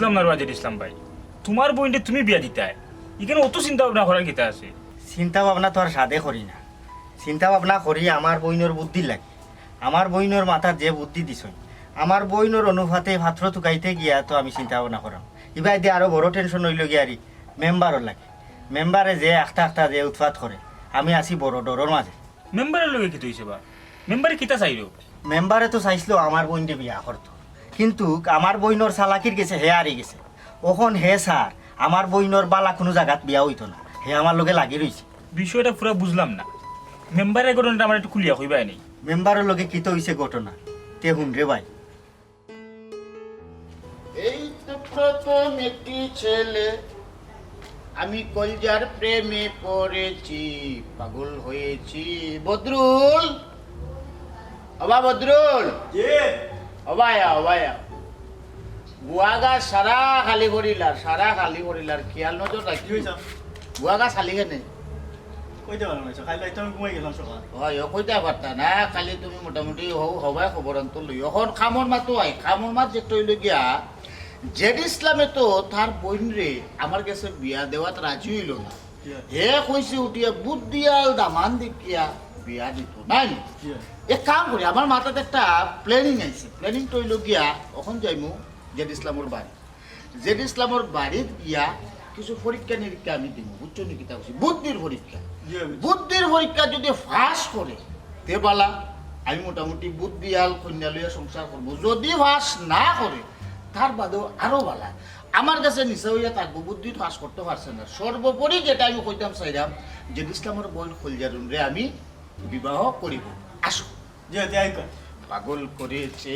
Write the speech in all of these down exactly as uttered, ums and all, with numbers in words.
বুঝলাম না রে ওয়াজেদ ইসলাম ভাই, তুমার বইনরে তুমি বিয়া দিতায়, ইখানো অত চিন্তা ভাবনা করার কিতা আছে? চিন্তা ভাবনা তো আর সাধে করি না, চিন্তা ভাবনা করি আমার বইনর বুদ্ধির লাগি। আমার বইনর মাথাত যে বুদ্ধি দিছইন, আমার বইনর অনুপাতে পাত্র তুকাইতে গিয়া তো আমি চিন্তা ভাবনা করাম। ইবায়দি আরো বড় টেনশন অইলো গিয়া আরি মেম্বারর লাগি। মেম্বারে যে আখতা আখতা যে উৎপাত করে, আমি আছি বড় ডরর মাঝে। মেম্বারর লগে কিতা অইছে বা? মেম্বারে কিতা চাইলো? মেম্বারে তো চাইছিল আমার বইনরে বিয়া করতো, কিন্তু আমার বইনর চালাকির গেছে হে আরি গেছে। অখন হে চার, আমার বইনর বালা কুনু জাগাত বিয়া অইতো না, হে আমার লগে লাগি রইছে। বিষয়টা পুরা বুঝলাম না, মেম্বারর ঘটনাটা আমারে একটু খুলিয়া কইবায়নি? মেম্বারর লগে কিতা অইছে ঘটনা, তে হুন রে ভাই। এই তো প্রথম একটি ছেলে, আমি কলজার প্রেমে পড়েছি, পাগল হয়েছি। বদরুল, ওবা বদরুল। জি। ওবা আও, ওবা আও। গুয়া গাছ সারা খালি করিলার, সারা খালি করিলার, খেয়াল নজর রাখি। গুয়া গাছ খালি কেনে? কইতে পারো না, কাল রাইতে আমি ঘুমাই গেলাম সকাল। অয়, ও কইতে পারতা না, খালি তুমি মোটামুটি হউ, হবায় খবর আনতো লই। অখন কামর মাত অয়, কামর মাত যেটা অইলো গিয়া, জেড ইসলামে তো তার বইনরে আমার গেছে বিয়া দেওয়াত রাজি অইলো না। জি। হে কইছে উঠিয়া বুদ্ধিয়াল দামান দেখিয়া বিয়া দিতো, নায় নি? জি। এক কাম করি, আমার মাথাত একটা প্ল্যানিং আইছে। প্ল্যানিংটা অইলো গিয়া, অখন যাইমু জেড ইসলামর বাড়ি। জেড ইসলামর বাড়িত গিয়া কিছু পরীক্ষা নিরীক্ষা আমি দিমু, বুঝছো নি কিতা কইছি? বুদ্ধির পরীক্ষা। জি, বুঝছি। বুদ্ধির পরীক্ষা যদি পাস করে, তে বালা, আমি মোটামুটি বুদ্ধিয়াল কইন্যা লইয়া সংসার করমু। যদি পাস না করে, তার বাদেও আরো বালা। আমার গেছে নিচা অইয়া থাকবো, বুদ্ধি পাস করতে পারছে না। সর্বোপরি যেটা আমি কইতাম চাইরাম, জেড ইসলামর বইন কলজারুনরে আমি বিবাহ করিব। আসো। জি, জি, আইকা। পাগল করেছে,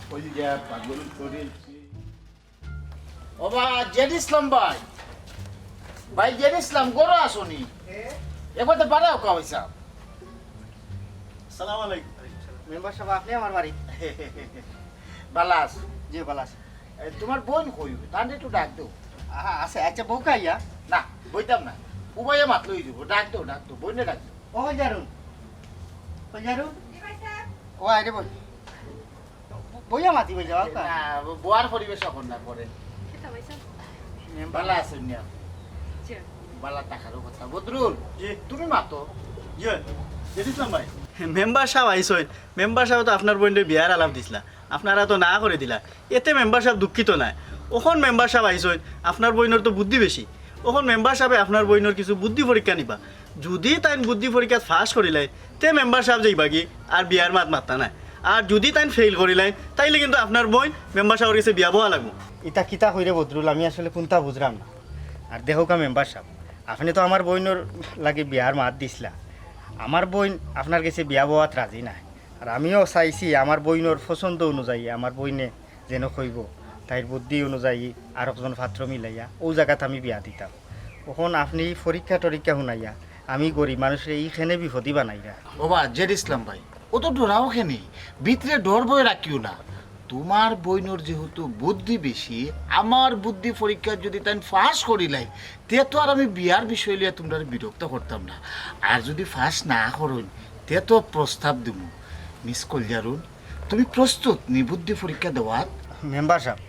কলজা পাগল করেছে। ওবা, জেড ইসলাম ভাই। ভাই জেড ইসলাম, ঘরো আছো নি? একবার তো বাড়াও কা ভাই সাহেব। সালাম আলাইকুম। মেম্বার সাহেব, আপনি আমার বাড়ি। বালা আছো? জি, বালা আছি। এ, তুমার বইন কই? তানরে একটু ডাক দেও। আহা, আছে, আচ্ছা, বউকা আইয়া? না, বইতাম না। উবাইয়া মাত লই দিব। ডাক দেও, ডাক দেও। বইনে ডাক দেও। ও, কলজারুন। কলজারুন? ও, আয় রে বইন। বইয়া মাতি বই যাওয়া কা? না, ব-, বওয়ার পরিবেশ অখন না করে। কিতা ভাই সাহেব? মেম্বার বালা আছইন নি? জি। বালা থাকারও কথা। বদরুল, জি। তুমি মাতো। জি, জেড ইসলাম ভাই। মেম্বার সাহেব আইছইন, মেম্বার সাহেব তো আপনার বইনরে বিয়ার আলাপ দিছলা, আপনারা তো না করি দিলা, এতে মেম্বার সাহেব দুঃখিত নায়। অখন মেম্বার সাহেব আইছইন, আপনার বইনর তো বুদ্ধি বেশি, অখন মেম্বার সাহেবে আপনার বইনর কিছু বুদ্ধি পরীক্ষা নিবা। যুদি তাইন বুদ্ধি পরীক্ষাত পাস করিলাইন, তে মেম্বার সাহেব যাইবাগি, আর বিয়ার মাত মাততা নায়। আর যুদি তাইন ফেইল করিলাইন, তাইলে কিন্তু আপনার বইন মেম্বার সাহেবর গেছে বিয়া বওয়া লাগবো। ইতা কিতা কইরে বদরুল, আমি আসলে কুনতা বুঝরাম না। আর দেখউক্কা মেম্বার সাহেব, আপনে তো আমার বইনর লাগি বিয়ার মাত দিছলা, আমার বইন আপনার গেছে বিয়া বওয়াত রাজি নায়। আর আমিও চাইছি আমার বইনর পছন্দ অনুযায়ী আমার বইনে যেন কইবো, তাইর বুদ্ধি অনুযায়ী আরকজন পাত্র মিলাইয়া অউ জাগাত আমি বিয়া দিতাম। অখন আপনে পরীক্ষা টরীক্ষা হুনাইয়া আমি গরিব মানুষরে ইখানে বিপদি বানাইরা। ওবা, জেড ইসলাম ভাই, অত ডরাও কেনে? ভিতরে ডর ভয় রাখিও না। তুমার বইনর যেহেতু বুদ্ধি বেশি, আমার বুদ্ধি পরীক্ষা যুদি তাইন পাস করিলাইন, তে তো আর আমি বিয়ার বিষয় লইয়া তুমরারে বিরক্ত করতাম না। আর যুদি পাস না করইন, তে তো প্রস্তাব দিমু। মিস কলজারুন, তুমি প্রস্তুত নি বুদ্ধি পরীক্ষা দেওয়াত? মেম্বার সাহেব,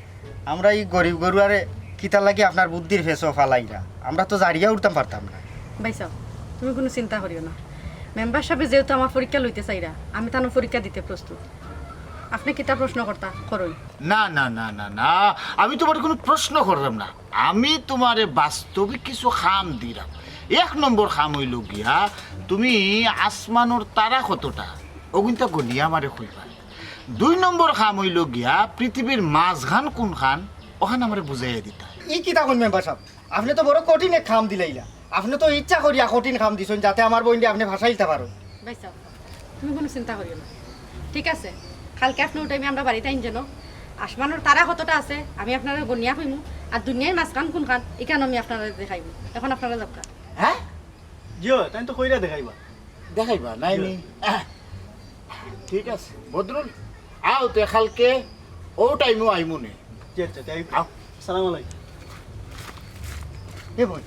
আমরা ই গরিব গরুয়ারে কিতার লাগি আপনার বুদ্ধির ফেছো ফালাইরা? আমরা তো জারিয়া উঠতাম পারতাম না। ভাই সাহেব, তুমি কুনু চিন্তা করিও না। মেম্বার সাহেবে যেহেতু আমার পরীক্ষা লইতে চাইরা, আমি তান পরীক্ষা দিতে প্রস্তুত। আপনে কিতা প্রশ্ন করতা, করইন। না, না, না, না, না, আমি তুমারে কুনু প্রশ্ন কররাম না। আমি তুমারে বাস্তবিক কিছু কাম দিরাম। এক নম্বর কাম অইলো গিয়া, তুমি আসমানর তারা কতটা, অগুইনতা গনিয়া আমারে কইবা। দুই নম্বর কাম অইলো গিয়া, পৃথিবীর মাঝখান কুনখান, অখান আমারে বুঝাইয়া দিতা। ই কিতা কইন মেম্বার সাহেব? আপনে তো বড় কঠিন এক কাম দিলাইলা। আপনে তো ইচ্ছা করিয়া কঠিন কাম দিছইন, যাতে আমার বইনরে আপনে ফাঁসাইলতা পারইন। ভাই সাহেব, তুমি কুনু চিন্তা করিও না। ঠিক আছে, কালকে আপনে অউ টাইমে আমরার বাড়িত আইন যেন। আসমানর তারা কতটা আছে, আমি আপনারে গনিয়া কইমু। আর দুনিয়ার মাঝখান কুনখান, ইখান আমি আপনারে দেখাইমু। অখন আপনারা যাউক্কা। হ্যাঁ? জি অয়, তাইন তো কইরা দেখাইবা। দেখাইবা, নায় নি? আহ, ঠিক আছে। বদরুল, আও তে কালকে অউ টাইমো আইমু নে। জি, আচ্ছা, তাই আও। আসসালামু আলাইকুম। এ বইন,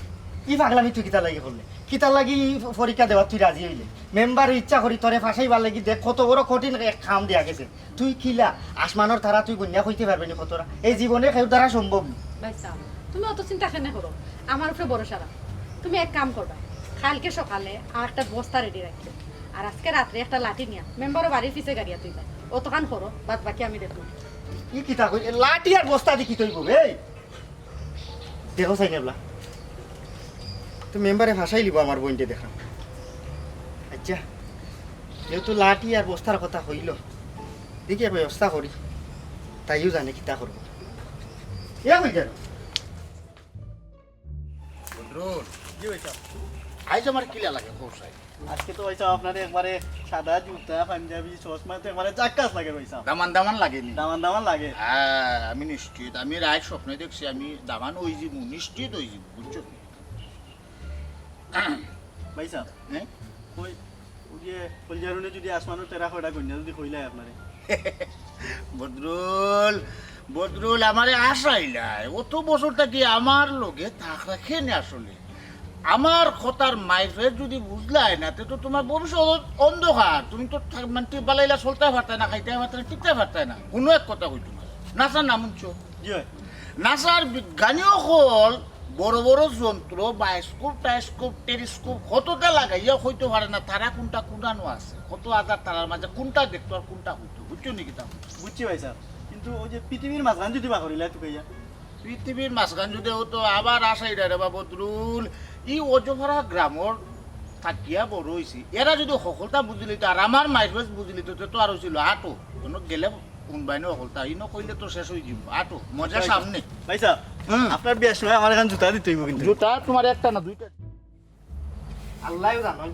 ই পাগলামি তুই কিতার লাগি করলে? কিতার লাগি ই পরীক্ষা দেওয়াত তুই রাজি অইলে? মেম্বারে ইচ্ছা করি তোরে ফাঁসাইবার লাগি দেখ কত বড় কঠিন এক কাম দিয়া গেছে। তুই কিলা আসমানর তারা তুই গনিয়া কইতে পারবে নি কতটা? এই জীবনে কেউর দ্বারা সম্ভব না। ভাইসাব, তুমি অত চিন্তা কেনে করো? আমার উপরে ভরসা রাখো। তুমি এক কাম করবা, কালকে সকালে আর একটা বস্তা রেডি রাখিও, আর আজকে রাত্রে একটা লাঠি নিয়া মেম্বারর বাড়ির পিছে গাড়িয়া তুই ভাই অতখান করো, বাদ বাকি আমি দেখমু। ই কিতা কই? এ লাঠি আর বস্তা দি কিতা অইবো বে? এই দেখো চাইন এবলা, তো মেম্বারে ফাঁসাইলিবো আমার বইনরে দেখা। আচ্ছা, যেহেতু লাঠি আর বস্তার কথা কইলো, দেখি এক ব্যবস্থা করি, তাইও জানে কিতা করবো। এ কই গেল? বদরুল, জি ভাইসাব। আইজ আমার কিলা লাগে কও চাই? আজকে তো ভাইসাব আপনারে একবারে সাদা জুতা, পাঞ্জাবি, চশমা তো একবারে জাক্কাস লাগে ভাইসাব। দামান দামান লাগে নি? দামান দামান লাগে। হ্যাঁ, আমি নিশ্চিত। আমি রাইত স্বপ্নে দেখছি আমি দামান অইযিমু, নিশ্চিত অইযিমু, বুঝছো নি? ভাইসাব, হ্যাঁ? ওই, ওই যে কলজারুনে যদি আসমানর তেরা কয়টা গনিয়া যদি কইলায় আপনারে। বদরুল, বদরুল, আমারে হাসাইলায়। অত বছর থাকি আমার লগে থাকরা কেনে আসলে? আমার কথার মাইরে যদি বুঝলায় না, তে তো তুমার ভবিষ্যৎ অন্ধকার। তুমি তো থাক-, মানে, টিপালাইলা চলতায় পারতায় না, খাইতায় পারতায় না, টিকতায় পারতায় না। হুনো এক কথা কই তুমারে। নাসার নাম হুনছো? জি ভাই। নাসার বিজ্ঞানী অকল বড় বড় যন্ত্র, বায়োস্কোপ, টায়োস্কোপ, টেলিস্কোপ, কততা লাগাইয়া কইতো পারে না তারা কুনটা কুনানো আছে, কত হাজার তারার মাঝে কুনটা দেখতো আর কুনটা কইতো, বুঝছো নি কিতা? বুঝছি ভাইসাব, কিন্তু ওই যে পৃথিবীর মাঝখান যদি বার করিলায় তুকাইয়া। পৃথিবীর মাঝখান যদি অইতো আবার আশাইরা রে বা বদরুল, ই অজপাড়া গ্রামর থাকিয়া বড় অইছি, এরা যদি হকলতা বুঝিলিতো আর আমার মাইর বেশ বুঝিলিতো, তে তো আর অইছিল, আটো, কোনো গেলে কোন বাইনে হকলতা, ইনো কইলে তো শেষ অইযিবো। আটো, মজা সামনে। ভাইসাব, হুম। আপনার বিয়ার সময় আমার এখান জুতা দিতে অইবো কিন্তু। জুতা তুমার একটা না দুইটা। আল্লায়ও জানইন,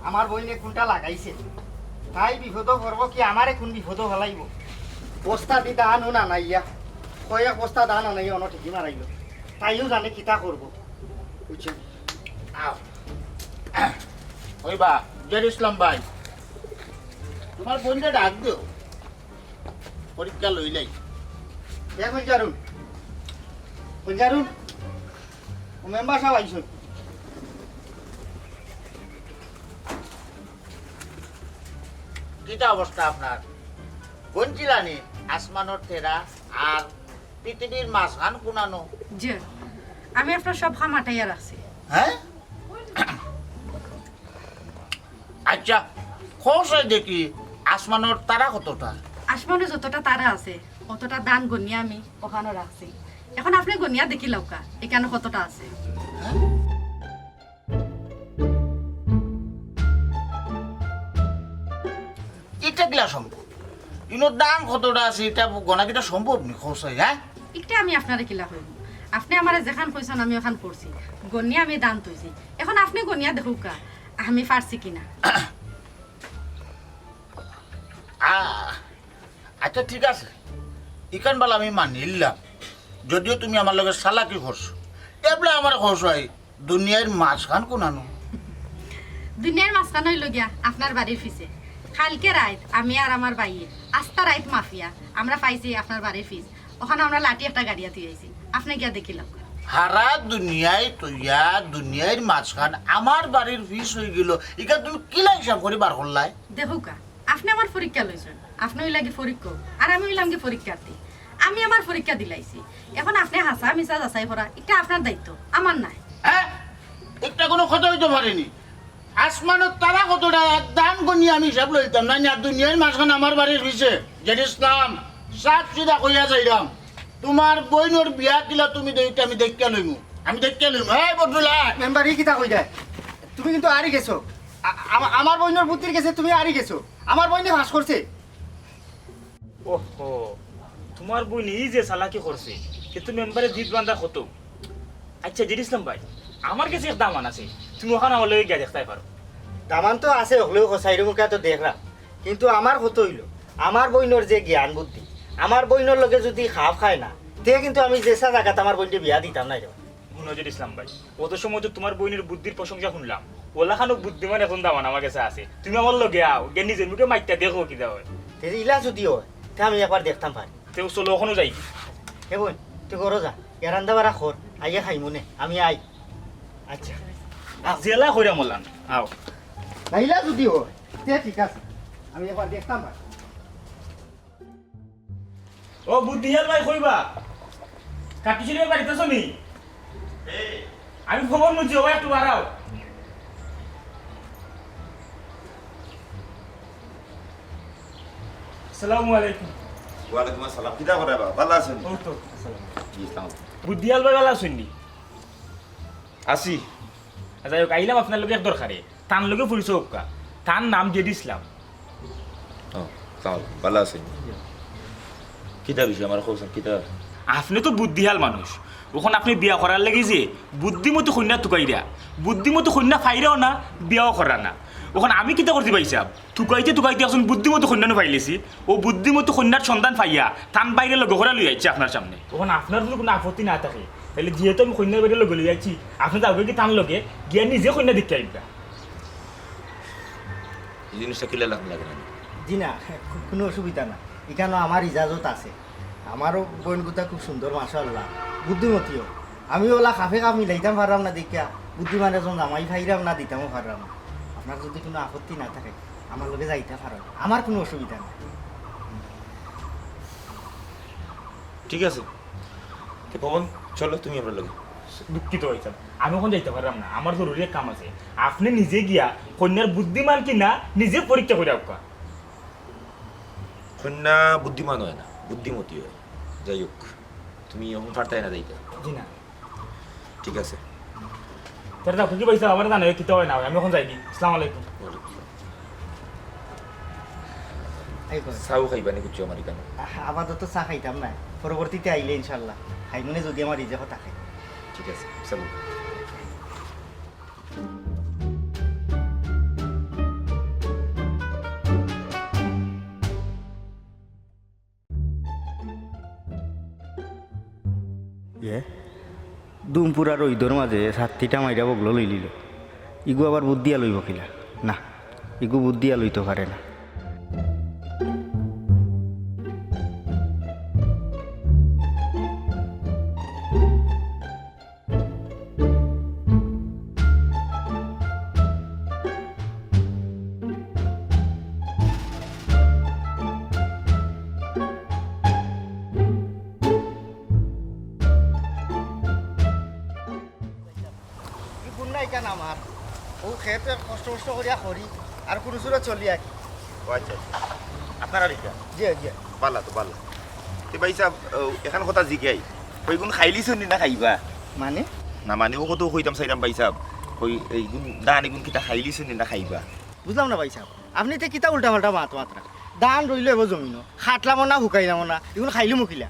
আমার বইনে কুনটা লাগাইছে। তাই বিপদো পড়বো কি আমারে কুন বিপদো ফালাইবো? বস্তা দি ধান উন আনাইয়া, কয়েক বস্তা ধান আনাইয়া অনো ঠিকি মারাইলো। তাইও জানে কিতা করবো। বুঝছেন? আও। ওই বা, জের ইসলাম ভাই, তুমার বইনরে ডাক দেও। পরীক্ষা লইলাই। এ কলজারুন, কলজারুন, ও মেম্বার সাব আইছইন। কিতা অবস্থা আপনার? গনছিলানি আসমানর তেরা আর পৃথিবীর মাঝখান কুনানো? জি, আমি আপনার সব কাম আটাইয়া রাখছি। হ্যাঁ? আচ্ছা, কও চাই দেখি, আসমানর তারা কতটা? আসমানো যতটা তারা আছে, অতটা ধান গনিয়া আমি অখানো রাখছি। এখন আপনে গনিয়া দেখিলাউক্কা, ইখানো কতটা আছে। ইটা কিলা সম্ভব? ইনো ধান কতটা আছে, ইটা গনা কিতা সম্ভব নি, কও চাই, হ্যাঁ? ইটা আমি আপনারে কিলা কইমু? আপনে আমারে যেখান কইছইন, আমি অখান করছি। গনিয়া আমি ধান থইছি। এখন আপনে গনিয়া দেখউক্কা, আমি পারছি কিনা। আ-, আচ্ছা, ঠিক আছে, ইখান বালা আমি মানিলাম, যদিও তুমি আমার লগে চালাকি করছো, এবলা আমারে কও চাই, দুনিয়ার মাঝখান কুনানো? দুনিয়ার মাঝখান অইলো গিয়া আপনার বাড়ির পিছে। কালকে রাইত আমি আর আমার ভাইয়ে আস্তা রাইত মাফিয়া আমরা পাইছি আপনার বাড়ির পিছ। অখানো আমরা লাঠি একটা গাড়িয়া থুই আইছি, আপনে গিয়া দেখিলাউক্কা। হারা দুনিয়ায় তইয়া দুনিয়ার মাঝখান আমার বাড়ির পিছ অইগেলো, ইখান তুমি কিলা হিসাব করি বার করলায়? দেখউক্কা, আপনে আমার পরীক্ষা লইছইন, আপনে অইলা গি পরীক্ষক, আর আমি অইলাম গি পরীক্ষার্থী। আমি আমার পরীক্ষা দিলাইছি, এখন আপনে হাছা মিছা যাচাই করা, ইটা আপনার দায়িত্ব, আমার নায়। হ্যাঁ? ইটা কোনো কথা অইতো পারে নি। আসমানর তারা কতটা, ধান গনিয়া আমি হিসাব লইতাম না, না দুনিয়ার মাঝখান আমার বাড়ির পিছে। জের ইসলাম, সাফ সিধা কইয়া যাইরাম, তুমার বইনর বিয়া কিলা তুমি দেইতে আমি দেখিয়া লইমু, আমি দেখিয়া লইমু। এই বদরুল, আয়। মেম্বার, ই কিতা কইরায়? তুমি কিন্তু আরি গেছো। আ-, আমা-, আমার বইনর বুদ্ধির গেছে তুমি আরি গেছো। আমার বইনে পাস করছে। ওহো, তুমার বইনে ই যে চালাকি করছে, তে তুমি মেম্বারে জিদ বান্ধা কত? আচ্ছা, জের ইসলাম ভাই, আমার গেছে এক দামান আছে, তুমি অখান আমার লগে গিয়া দেখতায় পারো। দামান তো আছে, হকলেও কসাইর মুখে তো দেখরাম, কিন্তু আমার কত অইলো, আমার বইনর যে জ্ঞান বুদ্ধি, আমার বইনর লগে যুদি খাপ খায় না, তে কিন্তু আমি যেছা জাগাত আমার বইনরে বিয়া দিতাম নায় রে। হুনো জের ইসলাম ভাই, অত সময় তো তুমার বইনর বুদ্ধির প্রশংসা হুনলাম, অলাখানউ বুদ্ধিমান একজন দামান আমার গেছে আছে, তুমি আমার লগে আও, গিয়া নিজর মুখে মাতিয়া দেখো কিতা অয়। তে ইলা যুদি অয়, তে আমি একবার দেখতাম পারি। তে চলো, অখনউ যাই। এ বইন, তুই ঘরো যা, গিয়া রান্দা বাড়া কর, আইয়া খাইমু নে, আমি আই। আচ্ছা। আও। জেলা কইরাম অলান। আও। নাইলা যুদি অয়, তে ঠিক আছে। আমি একবার দেখতাম পারি। ও বুদ্ধিহাল ভাই, কইবা? কাট্টুশ ভাই বাড়িত আছো নি? আমি খবর নিছি, ও ভাই একটু বাড়াও। আসসালামু আলাইকুম। ওয়ালাইকুম আসসালাম। কিতা করে বা? ভালা আছইন নি? ও তো, আসসালাম। জি, আসসালাম। বুদ্ধিহাল ভাই ভালা আছইন নি? আছি। যাই হোক, আইলাম আপনার লগে এক দরকারে। তান লগে পরিচয় অউক্কা। তান নাম জেডি ইসলাম। ও, তাও ভালা আছইন। কিতা বিষয় আমারে কওছইন, কিতা? আপনে তো বুদ্ধিহাল মানুষ। অখন আপনে বিয়া করার লাগি যে বুদ্ধিমতী কইন্যা তুকাইরা, বুদ্ধিমতী কইন্যা পাইরাও না, বিয়াও করা না। অখন আমি কিতা করছি ভাইসাব? তুকাইতে তুকাইতে একজন বুদ্ধিমতী কইন্যা নু পাইলিছি। অউ বুদ্ধিমতী কইন্যার সন্ধান পাইয়া তান ভাইরে লগে করিয়া লই আইছি আপনার সামনে। অখন আপনার যুদি কুনু আপত্তি না থাকে, তাইলে যেহেতু আমি কইন্যার ভাইরে লগে লই আইছি, আপনে যাউক্কা গি তান লগে, গিয়া নিজে কইন্যা দেখিয়া আইবা। ই জিনিসটা কিলা লাখান লাগে না? জি না, কু-, কুনু অসুবিধা না। ইখানো আমার ইজাজত আছে। আমারও বইনগুতা খুব সুন্দর, মাশাআল্লাহ, বুদ্ধিমতীও। আমি অলা খাফে খাফ মিলাইতাম পাররাম না দেখিয়া, বুদ্ধিমান একজন জামাই পাইরাম না, দিতামও পাররাম না। আপনার যুদি কুনু আপত্তি না থাকে, আমার লগে যাইতা পারইন, আমার কুনু অসুবিধা নাই। ঠিক আছে, তে পবন, চলো তুমি আমরার লগে। দুঃখিত ভাইসাব, আমি অখন যাইতা পাররাম না, আমার জরুরি এক কাম আছে। আপনে নিজে গিয়া কইন্যার বুদ্ধিমান কি না নিজে পরীক্ষা করিয়া আউক্কা। কইন্যা বুদ্ধিমান অয় না, বুদ্ধিমতী অয়। যাই হোক, তুমি অখন পারতায় না যাইতা। জি না। ঠিক আছে। তে যাও, কি ভাইসাব, আমারে জানাইও কিতা অয় না অয়, আমি অখন যাইগি। আসসালামু আলাইকুম। ওয়ালাইকুম আসসালাম। এই কই? চাও খাইবা নি কুচ্ছু আমার ইখানো? আহ, আপাতত চা খাইতাম না, পরবর্তীতে আইলে ইনশাআল্লাহ খাইমুনে যুদি আমার রিজেকো থাকে। ঠিক আছে, চলো। ইয়ে, দুমপুরা রইদর মাঝে ছাত্তিটা মাইরা বগলো লইলিলো। ইগু আবার বুদ্ধিহাল অইবো কিলা? না, ইগু বুদ্ধিহাল অইতো পারে না। ই বুন্না ইখান আমার। অউ খেতে কষ্ট কষ্ট করিয়া করি, আর কুনু সুরো চলি আর কি। ও আচ্ছা, আচ্ছা। আপনার আর ইটা? জি, জি। ভালা তো, ভালা। তে ভাইসাব, অউ, এখান কথা জিগাই। কইগুন খাইলিছইন নি না খাইবা? মানে? না মানে, অউ কথা কইতাম চাইরাম ভাইসাব। কই, ইগুন, ধান ইগুন কিতা খাইলিছইন নি না খাইবা? বুঝলাম না ভাইসাব, আপনে ইতা কিতা উল্টা পাল্টা মাত মাতরা? ধান রইলো এবো জমিনো, কাটলামও না, হুকাইলামও না, ইগুন খাইলিমু কিলা?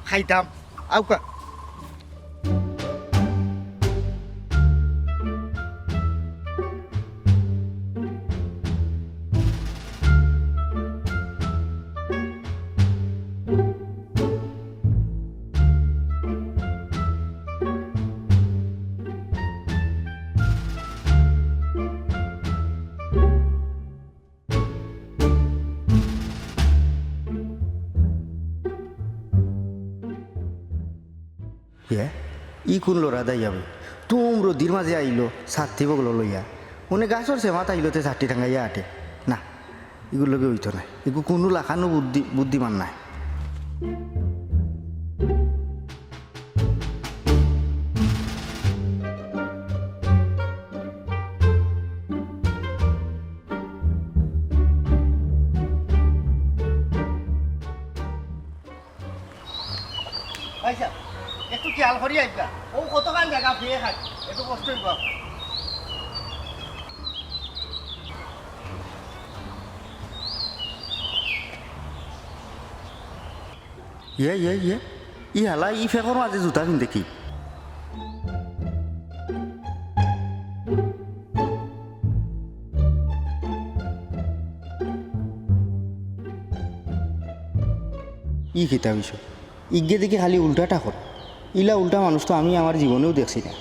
খাইতাম। আউক্কা। ইয়ে, ই কুন লড়া দাই যাবে? তুম রোদির মাঝে আইলো, ছাত্তি বগলো লইয়া। মনে গাছর সেমাত আইলো তে ছাত্তি টাঙ্গাইয়া আটে। না, ইগুর লগে অইতো নায়। ইগু কুনু লাখানও বুদ্ধি-, বুদ্ধিমান নায়। ভাইসাব, একটু খেয়াল করি আইবা। অউ কতখান জাগা ফিরে খাই, একটু কষ্ট অইবো। ইয়ে, ইয়ে, ইয়ে। ই হালা, ই ফেকর মাঝে জুতা পিন্দে কি? ই কিতা বিষয়? ইগে দেখি খালি উল্টা ঠাকর। ইলা উল্টা মানুষ তো আমি আমার জীবনেও দেখছি না।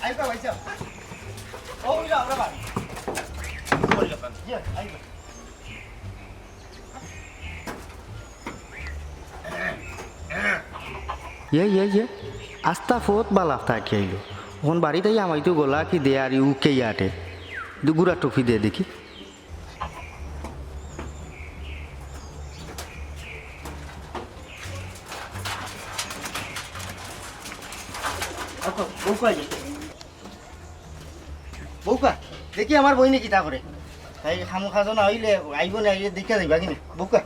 আইবা ভাইসাব। ও, ইলা আমরা বাড়ি। জি, আইবা। ইয়ে, ইয়ে, ইয়ে, আস্তা ফত বালাফ থাকি আইলো। অখন বাড়িত আইয়া আমাইতো গলা কি দে আর উকে ইয়াটে। দুগুরা টুপি দে দেখি। আচ্ছা, বউ কই গেছে? বউকা, দেখি আমার বইনে কিতা করে। তাই খামো খাজো না অইলে আইবো না, আইলে দেখিয়া যাইবা কিনি। বউকা।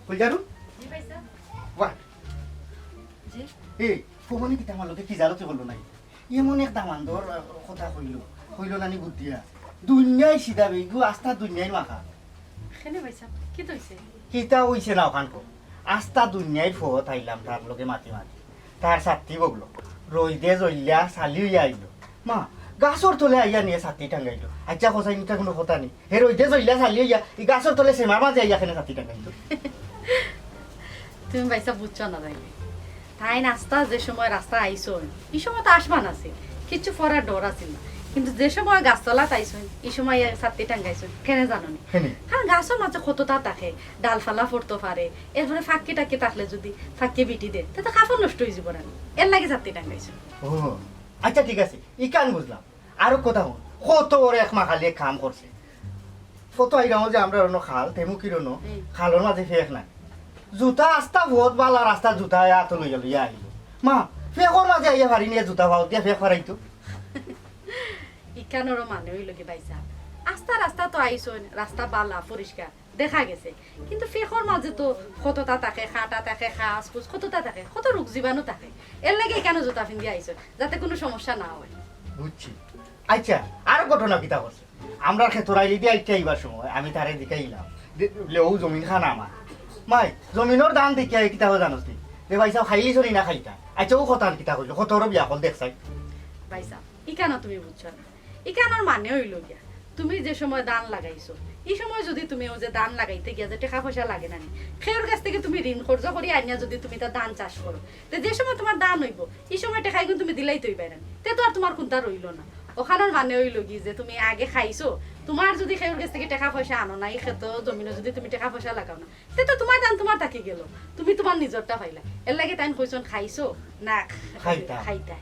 কই যারু? জি ভাইসাব। ওয়া। জি। এই, ফোনে কিতা আমার লগে কি জানো তুই বললো নাই? এমন এক দামান্দর, আহ, কথা কইলো। কইলো নানি বুদ্ধিয়া। দুনিয়ায় সিধা বেগু, আস্তা দুনিয়ায় মাখা। কেনে ভাইসাব, কিতা অইছে? কিতা অইছে না অখান কো? আস্তা দুনিয়ায় ফত আইলাম তার লগে মাতি মাতি। তার সাথী বগলো। রইদে জইল্লা সালি অইয়া আইলো। মা, গাছর তলে আইয়া নিয়ে সাথী টাঙ্গাইলো। আচ্ছা, কসাই নিতা কুনু কথা নি। হে রইদে জইল্লা সালি অইয়া, ই গাছর তলে সেমার মাঝে আইয়া কেনে সাথী টাঙ্গাইলো। তুমি ভাইসাব বুঝছো না তাইলে। তাইন আস্তা যে সময় রাস্তা আইছইন, ই সময় তো আসমান আছিল, কিচ্ছু ফড়ার ডর আছিল না। কিন্তু যে সময় গাছতলাত আইছইন, ই সময় সাথী টাঙ্গাইছইন। কেনে জানো নি? কেনে? কারণ গাছর মাঝে কততা থাকে, ডালপালা ফড়তো পারে, এরপরে ফাক্কি টাক্কি থাকলে যদি ফাক্কি বিটি দে, তে তো কাপড় নষ্ট অইযিবো না নি? এরলাগি সাথী টাঙ্গাইছইন। ও, আচ্ছা ঠিক আছে, ইখান বুঝলাম। আরো কথা হুন, কত বড় এক মাখালি এক কাম করছে। কত আইরাম যে আমরার অনো খাল, তেমুকির অনো, হুম। খালর মাঝে ফেক নাই। জুতা আস্তা ফত বালা রাস্তা জুতা আতো লইয়া লইয়া আইলো। মা, ফেকর মাঝে আইয়া পারি নিয়া জুতা পাও দিয়া ফেক ফারাইতো। ইখানরও মানে অইলো কি ভাইসাব? আস্তা রাস্তা তো আইছইন, রাস্তা বালা, পরিষ্কার। দেখা গেছে। কিন্তু ফেকর মাঝে তো কততা থাকে, কাটা থাকে, কাছ কুছ কততা থাকে, কত রোগ জীবাণু থাকে। এরলাগি ইখানো জুতা পিন্দি আইছইন, যাতে কুনু সমস্যা না অয়। বুঝছি। আচ্ছা, আরো ঘটনা কিতা করছে? আমরার খেতর আইলি দিয়া আইতে আইবার সময় আমি তারে জিকাইলাম, দে-, লে, "ও জমিন খান আমার।" মাই, জমিনর দান দেখিয়া কিতা অয় জানোস নি? যে ভাইসাব খাইলিছইন নি না খাইতা। আচ্ছা, ও কথা কিতা কইলো? কত বড় বিয়া কল দেখছাই? ভাইসাব, ইখানো তুমি বুঝছো না। ইখানর মানে অইলো গিয়া, তুমি যে সময় দান লাগাইছো, ই সময় যদি তুমি অউ যে দান লাগাইতে গিয়া যে টেকা পয়সা লাগে না নি, কেউর গেছ থাকি তুমি ঋণ কর্জ করি আনিয়া যদি তুমি তা দান চাষ করো, তে যে সময় তুমার দান অইবো, ই সময় টেকা ইগুন তুমি দিলাইতে অইবায় না নি, তে তো আর তুমার কুন্তা রইলো না। অখানর মানে অইলো গি যে তুমি আগে খাইছো, তুমার যদি কেউর গেছ থাকি টেকা পয়সা আনো না, ই খেত জমিনো যদি তুমি টেকা পয়সা লাগাও না, তে তো তুমার দান তুমার থাকি গেলো, তুমি তুমার নিজরটা পাইলা। এরলাগি তাইন কইছইন খাইছো না খাইতা। খাইতা।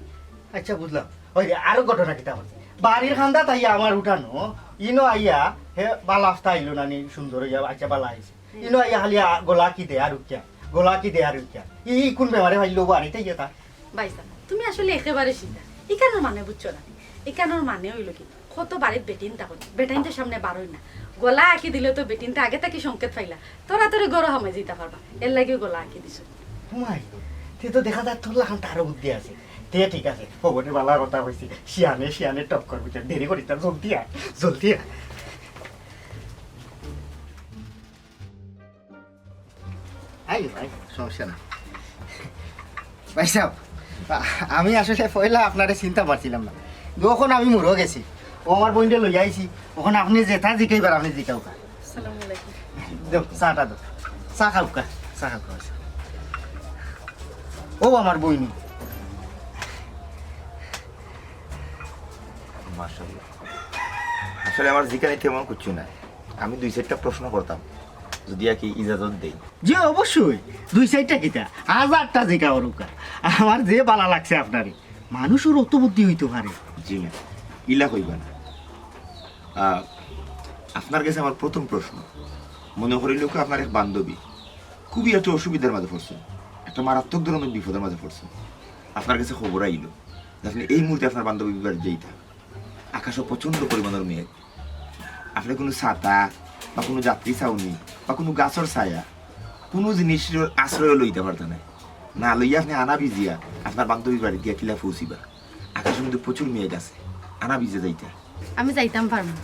আচ্ছা, বুঝলাম। ওই যে আরো ঘটনা কিতা করছে, বাড়ির কান্দাত আইয়া আমার উঠানো, ইনো আইয়া, হে বালা আস্তা আইলো না নি, সুন্দর অইয়া, আচ্ছা, বালা আইছে। হুম। ইনো আইয়া খালি আ-, গলা কি দে আর উকিয়া, গলা কি দে আর উকিয়া। ই, ই কুন বেমারে পাইলো বাড়িত আইয়া তা? ভাইসাব, তুমি আসলে একেবারে সিধা। ইখানর মানে বুঝছো না। ইখানর মানে অইলো কি, কত বাড়িত বেটিন থাকইন, বেটাইন্তর সামনে বারইন না। গলা আকি দিলে তো বেটিন্তে আগে থাকি সংকেত পাইলা, তরাতরি ঘরো হামাই যাইতা পারবা, এরলাগিউ গলা আকি দিছো। হুমাই, তে তো দেখা যায় তোর লাখান তারও বুদ্ধি আছে। তে ঠিক আছে, খবরে বালা কথা কইছি, শিয়ানে শিয়ানে টক্কর বুঝে, দেরি করিস না, জলদি আয়, জলদি আয়। আই ভাই, সমস্যা না। ভাইসাব, আ-, আমি আসলে পয়লা আপনারে চিনতা পারছিলাম না। কিন্তু অখন আমি মুরো গেছি। ও আমার বইনরে লইয়া আইছি। অখন আপনে যেতা জিকাইবার আপনে জিকাউক্কা। আসসালামু আলাইকুম। দেও, চাটা দেও। চা খাউক্কা, চা খাউক্কা। ও আমার বইনি। মাশাআল্লাহ। আসলে আমার জিকানি তেমন কিচ্ছু নাই। আমি দুই চাইরটা প্রশ্ন করতাম, যদি আর কি ইজাজত দেই। জি, অবশ্যই। দুই চাইরটা কিতা? হাজারটা জিকাউক্কা। আমার যে বালা লাগছে আপনারে। মানুষর অত বুদ্ধি অইতো পারে। জি না, ইলা কইবা না। আহ, আপনার গেছে আমার প্রথম প্রশ্ন। মনো করিলাউক্কা আপনার এক বান্ধবী খুবই একটা অসুবিধার মাঝে পড়ছে, একটা মারাত্মক ধরনের বিপদের মাঝে পড়ছে। আপনার গেছে খবর আইলো যে আপনে এই মুহূর্তে আপনার বান্ধবীর বাড়িত যাইতা। আকাশো প্রচণ্ড পরিমাণর মেঘ। আপনে কুনু ছাতা বা কুনু যাত্রী ছাউনি বা কুনু গাছর ছায়া, কুনু জিনিসর আশ্রয় লইতা পারতা নায়। না লইয়া আপনে আনা ভিজিয়া আপনার বান্ধবীর বাড়িত গিয়া কিলা পৌঁছিবা? আকাশো কিন্তু প্রচুর মেঘ আছে, আনা ভিজে যাইতা। আমি যাইতাম পারমু।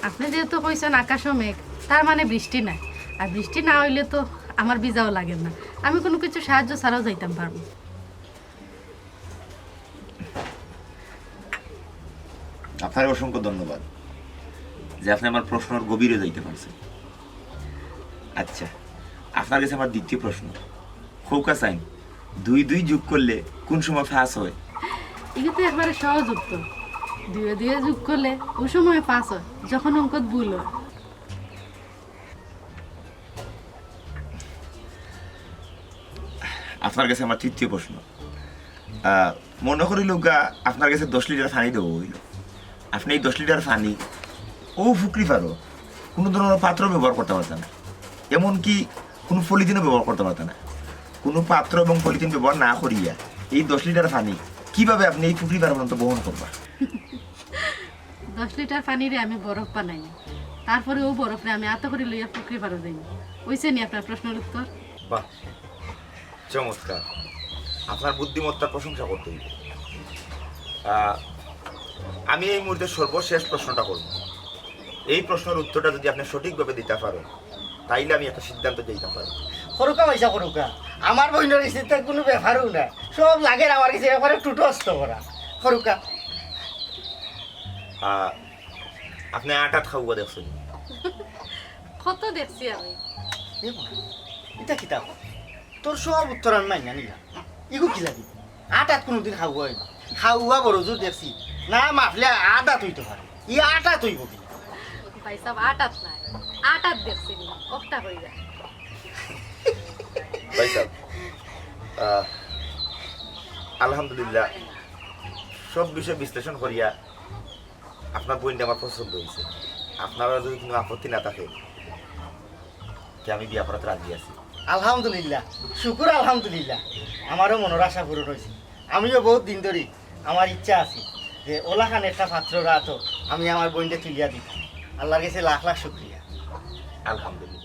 আপনে যেহেতু কইছইন আকাশো মেঘ, তার মানে বৃষ্টি নাই। আর বৃষ্টি না অইলে তো আমার ভিজাও লাগের না। আমি কুনু কিছু সাহায্য ছাড়াও যাইতাম পারমু। আপনারে অসংখ্য ধন্যবাদ যে আপনে আমার প্রশ্নর গভীরে যাইতা পারছইন। আচ্ছা, আপনার গেছে আমার দ্বিতীয় প্রশ্ন। কউক্কা চাইন, দুই দুই যোগ করলে কুন সময় পাঁচ অয়? ইগু তো একবারে সহজ উত্তর। দুয়ে দুয়ে যোগ করলে অউ সময় পাঁচ অয়, যখন অঙ্কত ভুল অয়। আপনার গেছে আমার তৃতীয় প্রশ্ন। আহ, মনো করিলউক্কা, আপনার গেছে দশ লিটার পানি দেওয়া অইলো। আপনে ই দশ লিটার পানি অউ পুকুরি পারো কুনু ধরনর পাত্র ব্যবহার করতা পারতা না, এমনকি কুনু পলিথিনও ব্যবহার করতা পারতা না। কুনু পাত্র এবং পলিথিন ব্যবহার না করিয়া ই দশ লিটার পানি কিভাবে আপনে ই পুকুরি পার পর্যন্ত বহন করবা? দশ লিটার পানিরে আমি বরফ বানাইমু, তারপরে অউ বরফরে আমি আতো করি লইয়া পুকুরি পারো যাইমু। অইছে নি আপনার প্রশ্নর উত্তর? বাহ, চমৎকার। আপনার বুদ্ধিমত্তার প্রশংসা করতে অইবো। আহ, আমি এই মুহূর্তে সর্বশেষ প্রশ্নটা করব। এই প্রশ্নর উত্তরটা যদি আপনে সঠিকভাবে দিতা পারইন, তাইলে আমি একটা সিদ্ধান্ত যাইতাম পারি। করউক্কা ভাইসাব, করউক্কা। আমার বইনর ইস্যুতে কুনু ব্যাপারউ না, সব লাগের আমার গেছে একবারে টুটস্থ করা। করউক্কা। আহ, আপনে আটাত খাওয়া দেখছইন? কত দেখছি আমি। এ মা, ইটা কিতা? তোর সব উত্তর আমি মানিয়া নিলাম। ইগু কিলা দি? আটাত কুনুদিন খাওয়া অয় না। খাওয়া বড় জোর দেখছি। না মাপলে আদাত অইতো পারে। ই আটাত অইবো কিলা? ভাইসাব, আটাত নায়, আটাত দেখছি নি, অখটা কইরা। ভাইসাব, আহ, আলহামদুলিল্লাহ, সব বিষয় বিশ্লেষণ করিয়া আপনার বইনটা আমার পছন্দ অইছে। আপনারার যদি কুনু আপত্তি না থাকে, তে আমি বিয়া করাত রাজি আছি। আলহামদুলিল্লাহ, শুকুর আলহামদুলিল্লাহ, আমারও মনর আশা পূরণ অইছে। আমিও বউত দিন ধরি আমার ইচ্ছা আছিল যে অলাখান একটা পাত্রর আতো আমি আমার বইনরে তুলিয়া দিতাম। আল্লার গেছে লাখ লাখ শুকরিয়া। আলহামদুলিল্লাহ।